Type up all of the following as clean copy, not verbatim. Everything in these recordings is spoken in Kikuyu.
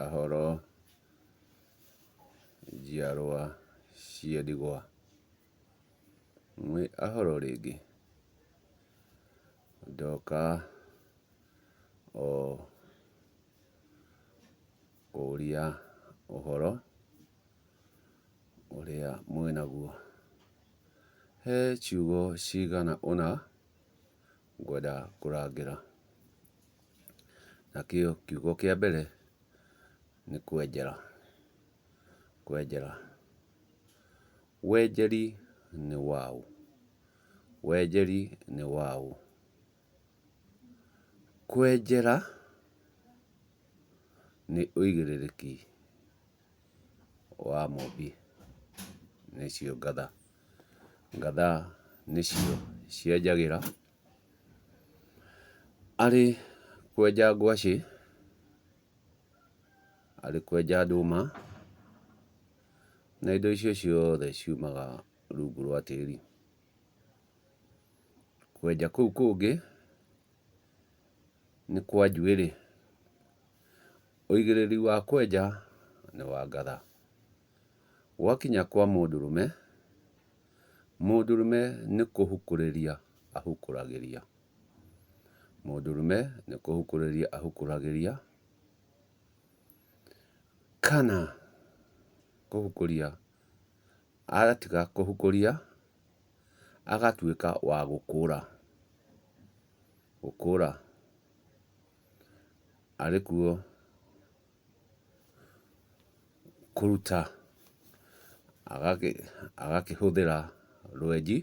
Ahoro njiarwa cia ndigwa? Mwĩ ahoro rĩngĩ? Ndoka o kũria ũhoro ũrĩa mwĩnaguo. He ciugo cigana ũna ngwenda kũrangĩra. Nakĩo kiugo kĩa mbere nĩ kwenjera, kwenjera. Wenjeri nĩ waũ? Wenjeri nĩ waũ? Kwenjera nĩ ũigĩrĩrĩki wa mũmbi, nĩcio ngatha. Ngatha nĩcio cienjagĩra arĩ kwenja ngwacĩ, arĩ kwenja ndũma, na indo icio ciothe ciumaga rungu rwa tĩri. Kwenja kũu kũngĩ nĩ kwa njuĩrĩ. Ũigĩrĩri wa kwenja nĩ wa ngatha. Gwakinya kwa mũndũrũme, mũndũrũme nĩ kũhukũrĩria ahukũragĩria, mũndũrũme nĩ kũhukũrĩria ahukũragĩria kana kũhukũria atiga kũhukũria agatuĩka wa gũkũra, gũkũra arĩ kuo kũruta agakĩhũthĩra rwenji,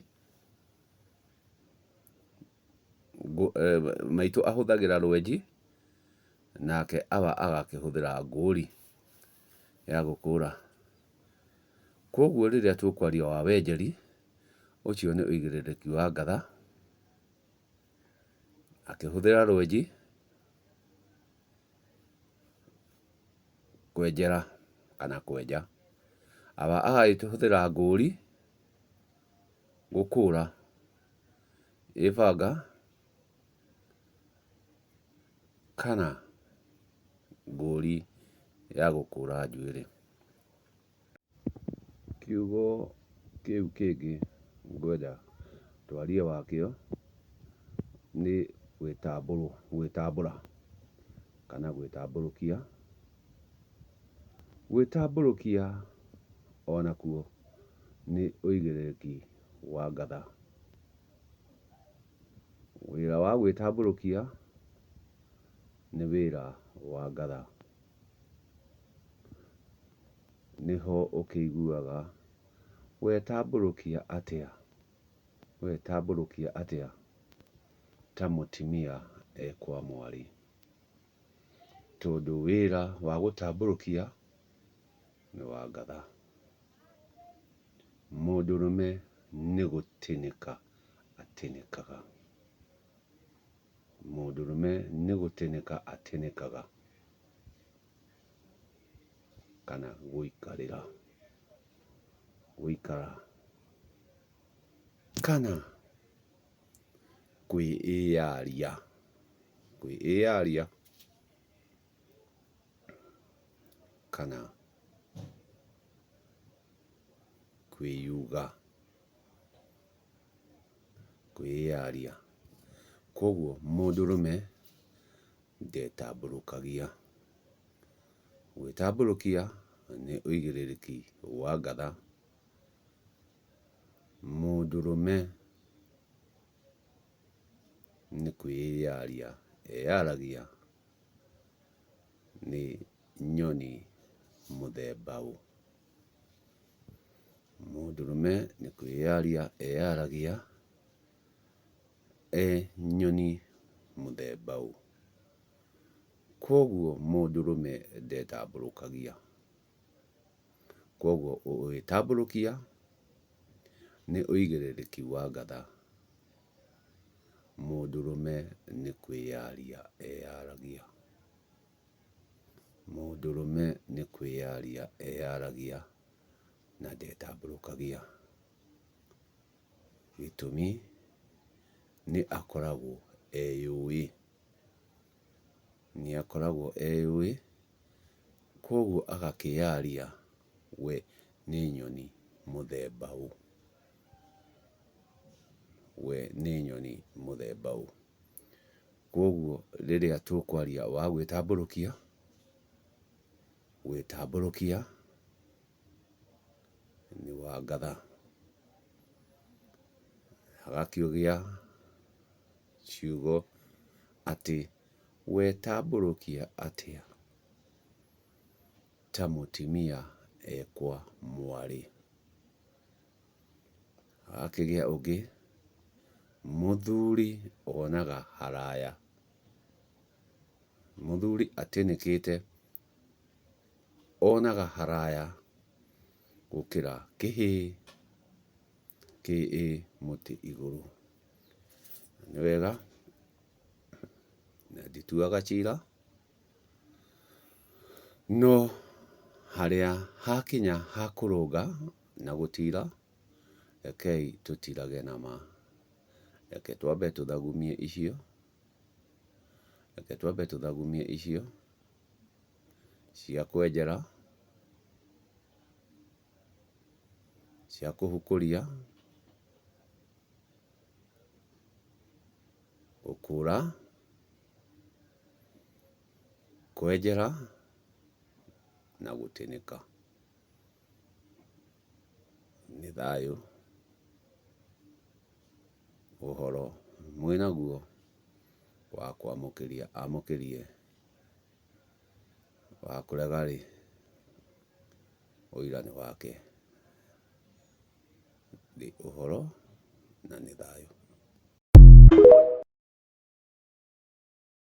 maitũ ahũthagĩra rwenji nake awa agakĩhũthĩra ngũri ya gũkũra. Koguo rĩrĩa tũkwaria wa wenjeri, ũcio nĩ ũigĩrĩrĩki wa ngatha akĩhũthĩra rwenji kwenjera kana kwenja. Awa agakĩhũthĩra ngũri gũkũra ĩ banga kana ngũri ya gũkũra njuĩrĩ. Kiugo kĩu kĩngĩ ngwenda twarie wakĩo nĩ gwĩtambũra kana gwĩtambũrũkia. Gwĩtambũrũkia onakuo nĩ ũigĩrĩrĩki wa ngatha. Wĩra wa gwĩtambũrũkia nĩ wĩra wa ngatha. Nĩho ũkĩiguaga wetambũrũkia atĩa, wetambũrũkia atĩa ta mũtumia e kwa mwarĩ. Tondũ wĩra wa gũtambũrũkia nĩ wa ngatha. Mũndũrũme nĩ gũtĩnĩka atĩnĩkaga, mũndũrũme nĩ gũtĩnĩka atĩnĩkaga kana gũikarĩra, gũikara kana kwĩyaria, kwĩyaria kana kwĩyuga, kwĩyaria. Koguo mũndũrũme ndetambũrũkagia. Gwĩtambũrũkia nĩ ũigĩrĩrĩki wa ngatha. Mũndũrũme nĩ kwĩyaria eyaragia nĩ nyoni mũthemba ũ. Mũndũrũme nĩ kwĩyaria eyaragia e nyoni mũthemba ũ. Koguo mũndũrũme ndetambũrũkagia. Koguo gwĩtambũrũkia nĩ ũigĩrĩrĩki wa ngatha. Mũndũrũme nĩ kwĩyaria eyaragia. Mũndũrũme nĩ kwĩyaria eyaragia na ndetambũrũkagia. Gĩtũmi nĩ akoragwo eyũĩ, nĩ akoragwo eyũĩ. Kwoguo agakĩyaria we nĩ nyoni mũthemba ũ. We nĩ nyoni mũthemba ũ. Kwoguo rĩrĩa tũkwaria wa gwĩtambũrũkia, gwĩtambũrũkia nĩ wa ngatha. Hagakĩgĩa ciugo atĩ wetambũrũkia atĩa ta mũtimia e kwa mwarĩ. Hagakĩgĩa ũngĩ, mũthuri onaga haraya, mũthuri atĩnĩkĩte onaga haraya gũkĩra kĩhĩĩ kĩ mũtĩ igũrũ. Nĩ wega na ndituaga cira, no harĩa hakinya ha kũrũnga na gũtira, rekei tũtirage na ma. Reke twambe tũthagumie icio, reke twambe tũthagumie icio cia kwenjera, cia kũhukũria, gũkũra, kwenjera na gũtĩnĩka. Nĩ thayũ, ũhoro mwĩnaguo wa kwamũkĩria amũkĩrie, wa kũrega rĩ, ũira nĩ wake. Nĩ ũhoro na nĩ thayũ.